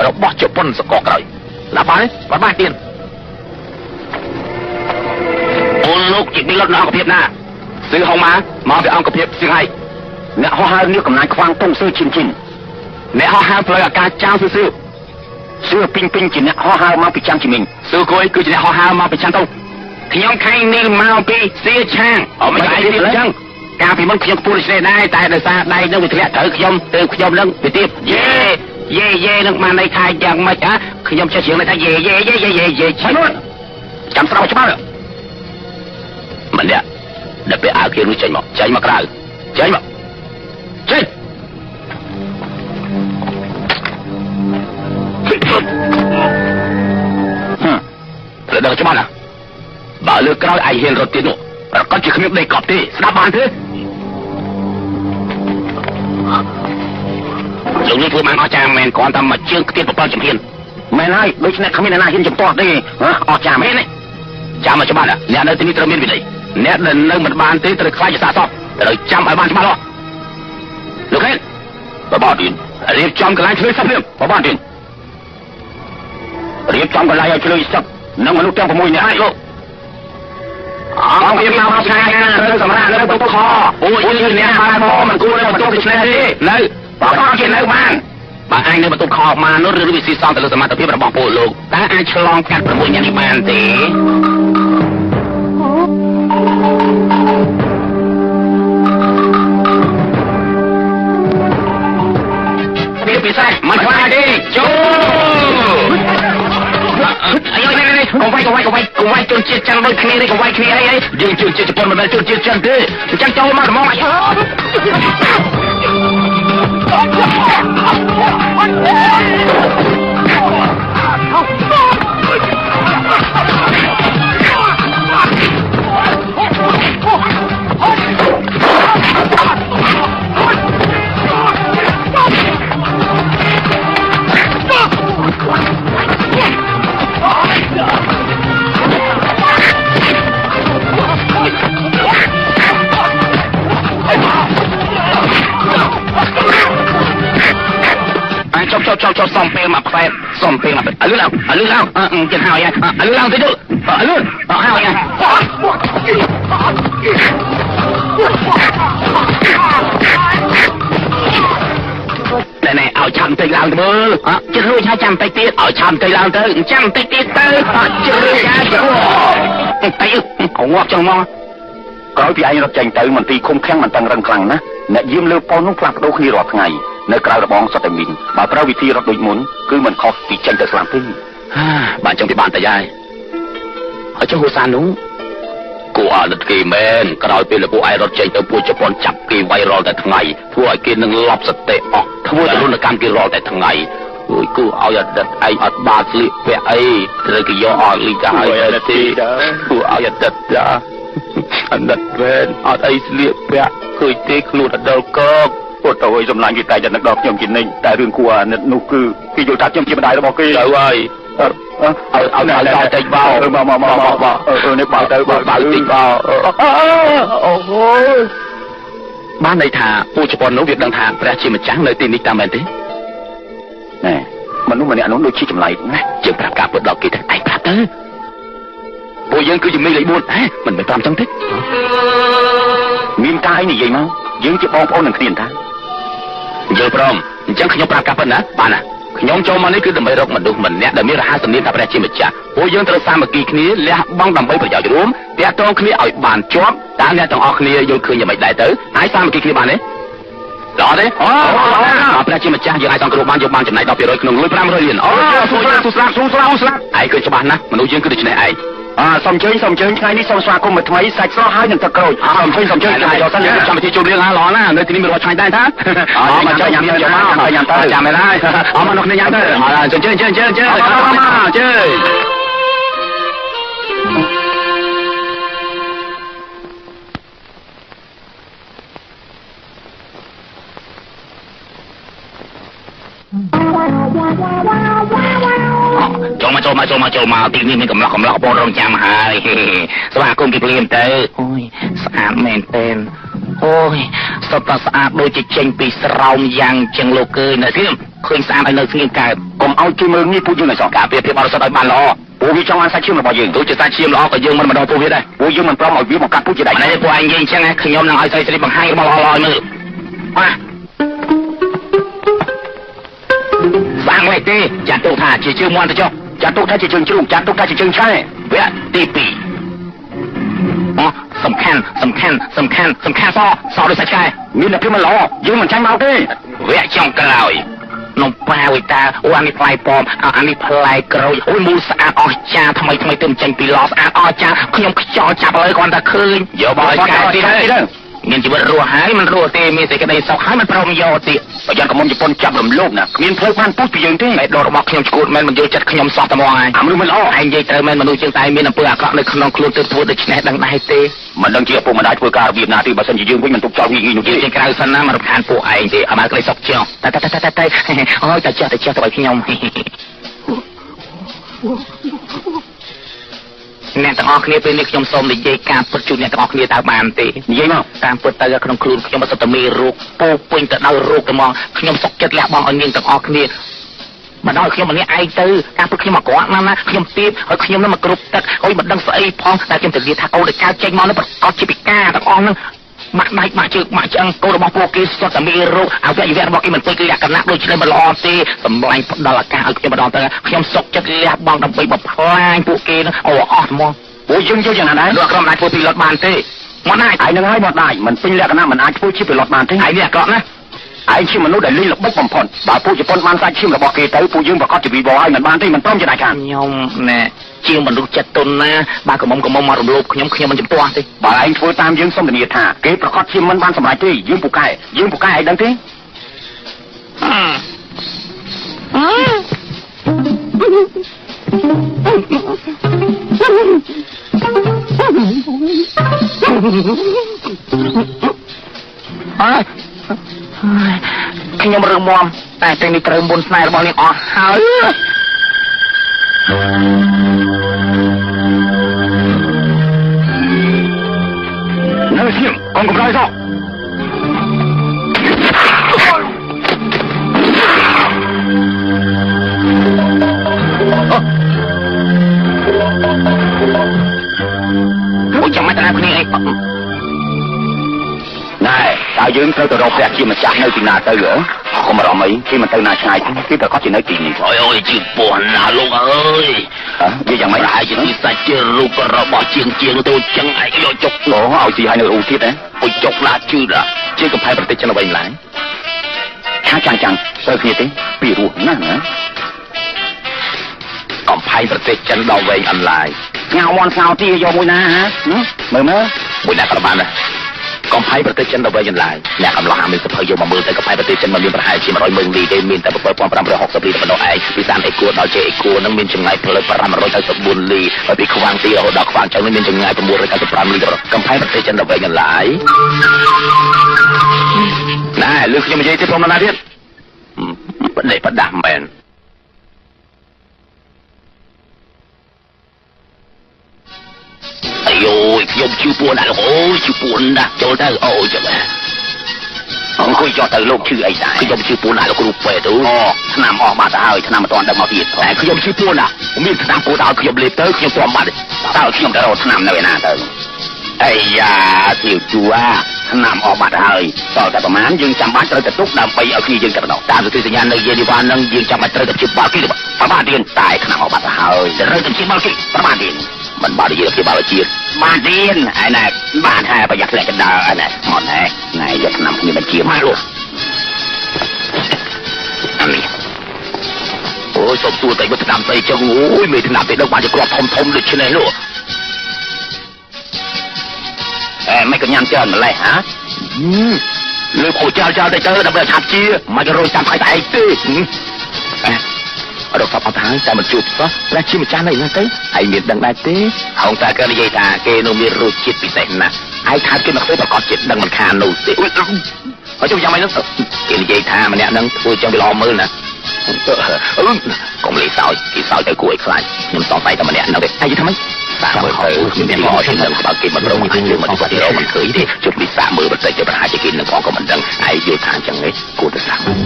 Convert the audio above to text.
របស់ជប៉ុនសកក្រោយឡាបានបានបានទៀតអូលោកជាមីលុតនៅអង្គភាពណាស៊ឺហុងម៉ាមកពីអង្គភាពសៀងហៃ អ្នកហោះហើរនេះកំណាចខ្វាងតុងស៊ឺឈិនឈិន អ្នកហោះហើរផ្លូវអាកាសចៅស៊ឺស៊ឺ ស៊ឺពីងពីងជាអ្នកហោះហើរមកពីចាំជីមីង ស៊ឺគួយគឺជាអ្នកហោះហើរមកពីឆាន់តុងខ្ញុំខៃនេះមកពីសៀឆាងអូមិនឯងទៀតអញ្ចឹងកាលពីមុនខ្ញុំខ្ពស់ដូច្នេះដែរតែដោយសារដៃនឹងវាធ្លាក់ត្រូវខ្ញុំទៅខ្ញុំនឹងវាទៀតយេយេយេនឹងបានន័យថាយ៉ាងម៉េចហ៎ខ្ញុំចេះច្រៀងន័យថាយេយេយេយេយេយេ ហើយនោះ ចាំស្រោច្បាស់ម្នាក់ដល់ពេលអើគេរួចចេញមកចេញមកក្រៅចេញមកចេញ ត្រូវដឹងច្បាស់ណាបើលើក្រោយឯងហ៊ានរត់ទៀតនោះប្រកាសជាគ្មានដីកប់ទេស្ដាប់បានទេលោកនេះធ្វើបានអស្ចារ្យមែនគ្រាន់តែមកជើងខ្ទាត7ជំហាន មែនហើយដូច្នេះគ្មានអ្នកណាហ៊ានជំទាស់ទេហ៎អស្ចារ្យមែន មែនទេចាំមកច្បាស់ណាអ្នកនៅទីនេះត្រូវមានវិន័យអ្នកដែលនៅមិនបានទេត្រូវខ្លាចជាសាកសពត្រូវចាំឲ្យបានច្បាស់លាស់លោកហេបបទៀតរៀបចំកន្លែងឆ្លើយសឹកភ្លាម បបានទេរៀបចំកន្លែងឲ្យឆ្លើយសឹកនិងមនុស្សទាំង6នាក់ ហើយលោកអង្គភាពមកឆាយណាត្រូវសម្រាប់នៅបន្ទប់ខអូយយើងអ្នកបានមកមិនគួរនៅបន្ទប់ដូច្នេះទេនៅបើអត់ជានៅបានបើឯងនៅបន្ទប់ខមកនោះឬវិស៊ីសងទៅលើសមត្ថភាពរបស់ពួកលោកតើអាចឆ្លងកាត់6នាក់នេះបានទេវាពិសេសមិនខ្លាចទេចូលអាយនេះនេះកុំវាយកុំវាយកុំវាយកុំវាយជនជាតិចិនដូចគ្នាទេកុំវាយគ្នាអីអីយើងជនជាតិជប៉ុនមិនមែនជនជាតិចិនទេអញ្ចឹងចូលមកហ្មងអាយ អាចចប់ចប់ចប់ចប់សំពេលមកផ្លែសំពេលមកអលឺឡើងអលឺឡើងចិត្តហើយអលឺឡើងទៅទៅអលឺហើយណែណែឲ្យឆាំតិចឡើងទៅមើលចិត្តរួចហើយចាំតិចទៀតឲ្យឆាំតិចឡើងទៅចាំតិចទៀតទៅចិត្តរួចហើយតិចងាប់ចឹងមក ក្រោយពីឯងរត់ចេញទៅមន្ទីរឃុំឃាំងមិនតឹងរឹងខ្លាំងណាស់អ្នកយាមលើប៉ុននោះផ្លាស់ប្ដូរគ្នារាល់ថ្ងៃនៅក្រៅរបងសុទ្ធតែមីនបើប្រើវិធីរត់ដូចមុនគឺមិនខុសពីចេញទៅស្លាប់ទេ បានចឹងពីបានតែហើយហើយចុះហូសាននោះគួរអាណិតគេមែនក្រោយពេលពួកឯងរត់ចេញទៅពួកជប៉ុនចាប់គេវាយរាល់តែថ្ងៃធ្វើឲ្យគេនឹងលប់សតិអស់ធ្វើទរណកម្មគេរាល់តែថ្ងៃអូយគួរឲ្យអតីតឯងអត់បានស្លៀកពាក់អីត្រូវគេយកអស់លីទៅហើយទេគួរឲ្យអតីតចាអាណិតមែនអត់អីស្លៀកពាក់ឃើញទេខ្លួនអត់ដល់កក ពុទ្ធអើយសម្លាញ់គេតែតែនឹកដល់ខ្ញុំជានិច្ចតែរឿងគួរអាណិតនោះគឺគេយល់ថាខ្ញុំជាម្ដាយរបស់គេ ទៅហើយឲ្យឲ្យឲ្យតិចបោ មកមកមកមកអឺនេះបោទៅបោ បៅតិចបោអូហូបានន័យថាពួកជប៉ុននោះវាដឹងថាព្រះជាម្ចាស់នៅទីនេះតាមមែនទេ ណែមនុស្សម្នាក់នោះដូចជាចម្លែកណាស់ យើងប្រាប់ការពិតដល់គេទៅឯងប្រាប់ទៅពួកយើងគឺជាមេលេខ4ហ៎មិនមែនតាមចឹងទេ មានការអីនិយាយមកយើងជាបងប្អូននឹងគ្នាតា យល់ព្រមអញ្ចឹងខ្ញុំប្រាប់ការពិតណាបានណាខ្ញុំចូលមកនេះគឺដើម្បីរកមនុស្សម្នាក់ដែលមានរហស្សនាមថាព្រះជាម្ចាស់ពួកយើងត្រូវសាមគ្គីគ្នាលះបង់ដើម្បីប្រយោជន៍រួមតាក់ទងគ្នាឲ្យបានជាប់តើអ្នកទាំងអស់គ្នាយល់ឃើញយ៉ាងម៉េចដែរទៅអាចសាមគ្គីគ្នាបានទេល្អទេអូព្រះជាម្ចាស់យើងអាចសង្គ្រោះបានយកបានចំណែក10%ក្នុងលុយ500លានអូស៊ូស្លាប់ស៊ូស្លាប់ស៊ូស្លាប់ស៊ូស្លាប់ឯងគឺច្បាស់ណាស់មនុស្សយើងគឺដូច្នេះឯង អើសូមអញ្ជើញសូមអញ្ជើញថ្ងៃនេះសូមស្វាគមន៍មួយថ្មីសាច់ស្រស់ហើយនឹងទឹកក្រូចសូមអញ្ជើញសូមអញ្ជើញ ចាំយកសិនយើងចាំវិធីជូនរឿងណាល្អណាស់នៅទីនេះមានរសឆ្ងាញ់ដែរតាអរមកចាំញ៉ាំយកមកញ៉ាំទៅចាំមែនហើយអរមកនោះគ្នាញ៉ាំទៅអញ្ជើញអញ្ជើញអញ្ជើញអញ្ជើញមកអញ្ជើញ ចូលមកចូលមកចូលមកចូលមកទីនេះមានកំឡោះកំឡោះបងរងចាំហើយស្វាគមន៍គេភ្លាមទៅអូយស្អាតមែនទែនអូយសុទ្ធតែស្អាតដូចជាចេញពីស្រោមយ៉ាងជាងលោកើយនៅធៀម ឃើញស្អាតឲ្យនៅស្ងៀមកើត កុំឲ្យគេមើលងាយពួកយើងឲ្យសោះ ការពារភាពបរិសុទ្ធឲ្យបានល្អ ពួកវាចង់បានសាច់ឈាមរបស់យើង ទោះជាសាច់ឈាមល្អក៏យើងមិនបណ្ដោះពួកវាដែរ ពួកយើងមិនព្រមឲ្យវាបង្កាត់ពួកជាដាច់ នេះពួកឯងនិយាយអញ្ចឹងខ្ញុំនឹងឲ្យស្រីស្រីបង្ហាញរបស់ល្អៗឲ្យមើលបាទស្អាតលេទេចាត់ទុកថាជាជើងមាន់ទៅចុះ ចាត់ទុកថាជាជើងជ្រូកចាត់ទុកថាជាជើងឆែ វគ្គទី2អូសំខាន់សំខាន់សំខាន់សំខាន់សសដូចសាច់ឆ្កែ មានតែភាពមិនល្អយើងមិនចាញ់មកទេ វគ្គចុងក្រោយនំប៉ាវតាអូអានេះផ្លែប៉មអានេះផ្លែក្រូចអូយមូលស្អាតអស់ចាថ្មីថ្មីទៅចេញពីឡស្អាតអស់ចាខ្ញុំខ្យល់ចាប់លើគ្រាន់តែឃើញយកបោះឆ្កែទៀតទៅមានជីវិតរស់ហើយមិនរស់ទេមានសេចក្តីសុខហើយមិនព្រមយកទៀត ប្រយ័ត្នកុំជប៉ុនចាប់រំលោភណាគ្មានផ្លូវបានពុះពីយើងទេ បេះដូងរបស់ខ្ញុំឈួតមែនមិនយល់ចិត្តខ្ញុំសោះតែហ្មងហើយ អាមនុស្សមិនល្អ ឯងនិយាយត្រូវមែនមនុស្សជាងតែមានអំពើអាក្រក់នៅក្នុងខ្លួនទើបធ្វើដូច្នេះដឹងដែរទេ មិនដឹងជាឪពុកម្ដាយធ្វើការរបៀបណាទេបើសិនជាយើងវិញមិនទុកចោលងាយៗនោះទេ ចេញក្រៅសិនណាមករំខានពួកឯងទេអត់បានក្តីសុខចុះតែតែតែតែអូយតែចេះតែចេះទៅឲ្យខ្ញុំអ្នកទាំងអស់គ្នាពេលនេះខ្ញុំសូមនិយាយការពិតជូនអ្នកទាំងអស់គ្នាតើបានទេ និយាយមក តាមពិតទៅក្នុងខ្លួនខ្ញុំអត់តែមានរោគពោពេញទៅដោយរោគតែហ្មងខ្ញុំសុកចិត្តលះបង់ឲ្យនាងទាំងអស់គ្នាមកដល់ខ្ញុំម្នាក់ឯងទៅការពិតខ្ញុំអាក្រក់ណាស់ណាខ្ញុំទៀបហើយខ្ញុំនឹងមកគ្រប់ទឹកហើយមិនដឹងស្អីផងតែខ្ញុំទៅនិយាយថាកូនដែលកើតចេញមកនោះប្រកបជាពិការទាំងអស់ហ្នឹងម៉ាក់ដៃម៉ាក់ជើងម៉ាក់ឆ្អឹងកូនរបស់ពួកគេសុទ្ធតែមានរោគអវយវៈរបស់គេមិនពេញលក្ខណៈដូច្នេះមិនល្អទេសម្លាញ់ផ្ដល់ឱកាសឲ្យខ្ញុំម្ដងទៅខ្ញុំសុកចិត្តលះបង់ដើម្បីបំផ្លាញពួកគេនឹងអូអស់ហ្មង ពួកយើងយល់យ៉ាងណាដែរ លោកក្រុមអាចធ្វើពីលត់បានទេមកណា ឯងនឹងហើយមកដែរមិនពេញលក្ខណៈមិនអាចធ្វើជាពីលត់បានទេ ឯងនេះអាក្រក់ណាស់ ឯងជាមនុស្សដែលលេងល្បិចបំផុតបើពួកជប៉ុនបានសាច់ឈាមរបស់គេទៅពួកយើងប្រកាសជាវិវល់ហើយមិនបានទេមិនព្រមជាដាច់ខាត ខ្ញុំណែជាមនុស្សចិត្តទុនណាបើកំមុំកំមុំមករំលោភខ្ញុំខ្ញុំមិនចំទាស់ទេ បើឯងធ្វើតាមយើងសូមធានាថាគេប្រកាសជាមិនបានសម្រេចទេយើងពូកែយើងពូកែឯងដឹងទេ អើខ្ញុំរឹងមាំតែពេលនេះត្រូវមុនស្នេហ៍របស់នាងអស់ហើយ នៅសៀមកុំកំរោយសោះ អូចាំមិនតាគ្នាអី ណែតើយើងត្រូវទៅរកព្រះជាម្ចាស់នៅទីណាទៅហ៎កុំបារម្ភអីគេមិនទៅណាឆ្ងាយទេគេប្រកាសជានៅទីនេះ អូយអូយជឿពោះណាលោកអើយ និយាយយ៉ាងម៉េច ប្រហែលជាទីសាច់ជារូបរបស់ជាងជាងទៅចឹងឯងយកចុក អូឲ្យស៊ីឲ្យនៅរូទៀតហ៎ អូយចុកណាជឿណាជាកំផែប្រទេសចិនអ្វីម្ល៉េះ ឆាចាំងចាំងទៅគ្នាទេពីរោះណាស់ណា កំផែប្រទេសចិនដល់វែងអន្លាយ ស្ងោមន់ស្ងោទីយកមួយណាហ៎មើលមើល មួយណាក៏បានដែរកំផែប្រទេសចិនដល់វែងអន្លាយអ្នកកំឡោះហាមានសភៅយកមកមើលទៅកំផែប្រទេសចិនមិនមានប្រហែលជា100ម៉ឺនលីទេមានតែ7560លីតែប៉ុណ្ណោះឯងពីសានអេគួរដល់ជេអេគួរនឹងមានចម្ងាយផ្លូវ594លីហើយពីខ្វាងទីរហូតដល់ខ្វាងចៅនឹងមានចម្ងាយ995លីកំផែប្រទេសចិនដល់វែងអន្លាយណែលើខ្ញុំនិយាយទៀតព្រមណាទៀតបដិបដាស់មែនអាយយខ្ញុំជឿពួនណាស់លោកអូយជឿពួនណាស់ចូលទៅអូយចាំ អង្គុយចុះទៅលោកឈឺអីដែរ ខ្ញុំជឿពួនណាស់លោកគ្រូពេទ្យអូ ថ្នាំអស់បាត់ទៅហើយថ្នាំមិនទាន់ដឹកមកទៀត តែខ្ញុំជឿពួនណាស់មានថ្នាំគោដល់ខ្ញុំលេបទៅខ្ញុំទ្រាំបាត់ តើខ្ញុំទៅរកថ្នាំនៅឯណាទៅអីយ៉ាសៀវជួថ្នាំអស់បាត់ហើយសល់តែប្រហែលយើងចាំបាច់ត្រូវតែទុកដើម្បីឲ្យគ្នាយើងតែប៉ុណ្ណោះ តាមសន្ធិសញ្ញានៅយេនីវ៉ានឹងយើងចាំបាច់ត្រូវតែព្យាបាលគេ ប្រហែលទៀតតែថ្នាំអស់បាត់ទៅហើយ ត្រូវតែព្យាបាលគេ ប្រហែលទៀត មិនបាននិយាយព្យាបាលជាតិ បានទៀតឯណែបានហើយប្រយ័ត្នធ្លាក់កណ្ដាលឯណែមកណែណែយកថ្នាំគ្នាបញ្ជាមក លោកអានេះអូយសុំទួតែមកថ្នាំស្អីចឹងអូយមេថ្នាំទេដឹងបានជាគ្រាប់ធំធំដូចនេះលោក អេមិនក៏ញ៉ាំច្រើនម្លេះហ៎ លើខូចចោលចោលទៅទៅដើម្បីឆាប់ជាមិនរយតាមថ្ងៃស្អែកទេអរកសពអត់ហើយតែមិនជួបសោះព្រះជាម្ចាស់នៅណាទៅហើយមានដឹងដែរទេហងតាគេនិយាយថាគេនោះមានរសជាតិពិសេសណាស់ហើយថាគេមកធ្វើប្រកបជាតិដឹងមិនខាននោះទេហើយចុះយ៉ាងម៉េចនោះគេនិយាយថាម្នាក់នឹងធ្វើចឹងវាល្អមើលណាកុំលេសើចគេសើចទៅគួរឲ្យខ្លាចខ្ញុំសង្ស័យតែម្នាក់នោះទេហើយយល់ថាម៉េចសាកមើលទៅមានល្អជាងនឹងបើគេមិនរងអញយើងមិនគាត់រកមិនឃើញទេជប់នេះសាកមើលបន្តិចទៅប្រហែលជាគេនឹងផងក៏មិនដឹងហើយយល់ថាអញ្ចឹងឯងគួរតែសាកមើល